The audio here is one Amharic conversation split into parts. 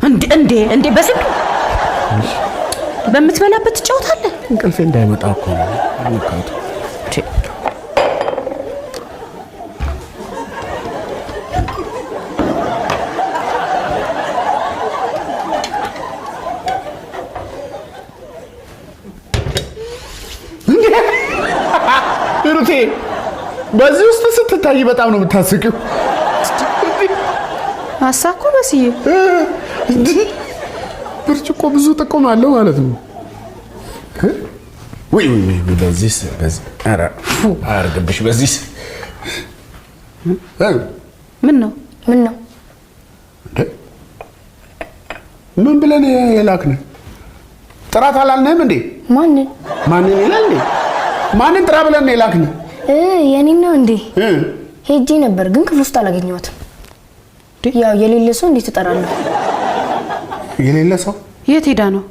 እንዴ እንዴ እንዴ! በስንቱ በምትበላበት ትጫወታለህ። እንቅልፌ እንዳይመጣ እኮ ነው። አልነካሁትም። ሂሩቴ፣ በዚህ ውስጥ ስትታይ በጣም ነው የምታስቂው። አሳኩ በስዬ። ብርጭቆ ብዙ ጥቅም አለው ማለት ነው። ውይ ውይ ውይ፣ በዚህስ በዚህ ኧረ አያርግብሽ። በዚህስ ምን ነው ምን ነው? ምን ብለን የላክን? ጥራት አላልንህም እንዴ? ማንን? ማንን ይላል እንዴ? ማንን ጥራ ብለን የላክን? የኔን ነው እንዴ? ሄጄ ነበር ግን ክፍል ውስጥ አላገኘኋትም። ያው የሌለ ሰው እንዴት እጠራለሁ? የሌለ ሰው የት ሄዳ ነው?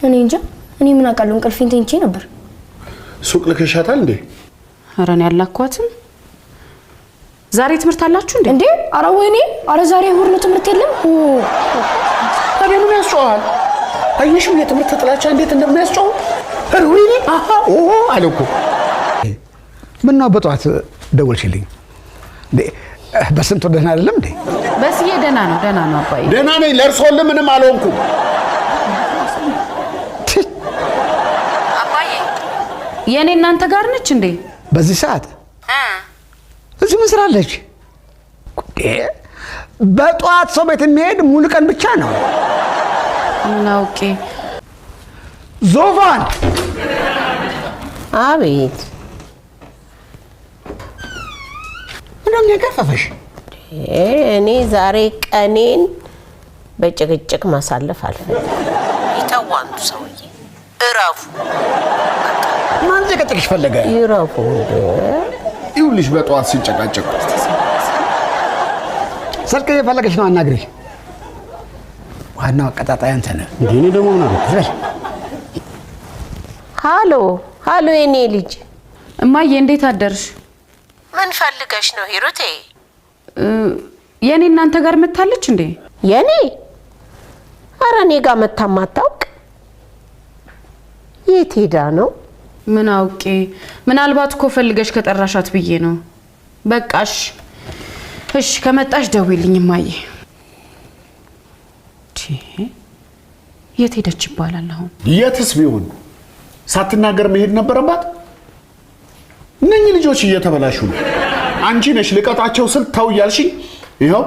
እኔ እንጃ። እኔ ምን አውቃለሁ? እንቅልፌን ተኝቼ ነበር። ሱቅ ልከሻታል እንዴ? ኧረ እኔ አላኳትም። ዛሬ ትምህርት አላችሁ እንዴ? እንዴ? ኧረ ወይኔ! ኧረ ዛሬ እሑድ ነው፣ ትምህርት የለም። ታዲያ ምን ያስጮሃል? አየሽው የትምህርት ጥላቻ እንዴት እንደሚያስጮህ? ኧረ ወይኔ! አሃ ኦ አለ እኮ። ምነው በጠዋት ደወልሽልኝ? እንዴ በስንቱ ደህና አይደለም እንዴ? በስዬ ደህና ነው፣ ደህና ነው አባዬ። ደህና ነኝ። ለእርስዎልህ ምንም አልሆንኩም። አባዬ የኔ እናንተ ጋር ነች እንዴ? በዚህ ሰዓት እዚህ ምን ስራ አለች? በጠዋት ሰው ቤት የሚሄድ ሙሉ ቀን ብቻ ነው። ምን አውቄ። ዞፋን። አቤት። ምነው የሚያቀፈፈሽ? እኔ ዛሬ ቀኔን በጭቅጭቅ ማሳለፍ አልፈልግም። ይተው አንቱ ሰውዬ እረፉ። ማን ጨቀጨቅሽ ፈለገ? ይረፉ። ይኸውልሽ በጠዋት ሲጨቃጨቁ። ስልክ እየፈለገች ነው፣ አናግሪ። ዋናው አቀጣጣይ አንተ ነህ። እንዴ እኔ ደግሞ ምን አደረኩ? ዝበል። ሃሎ ሃሎ፣ የኔ ልጅ። እማዬ እንዴት አደርሽ? ምን ፈልገሽ ነው ሂሩቴ? የኔ እናንተ ጋር መታለች እንዴ? የኔ? ኧረ እኔ ጋር መታ ማታውቅ። የት ሄዳ ነው? ምን አውቄ። ምናልባት እኮ ፈልገሽ ከጠራሻት ብዬ ነው። በቃሽ። እሺ ከመጣሽ ደውይልኝ እማዬ። የት ሄደች ይባላል አሁን? የትስ ቢሆን ሳትናገር መሄድ ነበረባት። እነኚህ ልጆች እየተበላሹ ነው። አንቺ ነሽ ልቀጣቸው ስል ተው እያልሽኝ ይኸው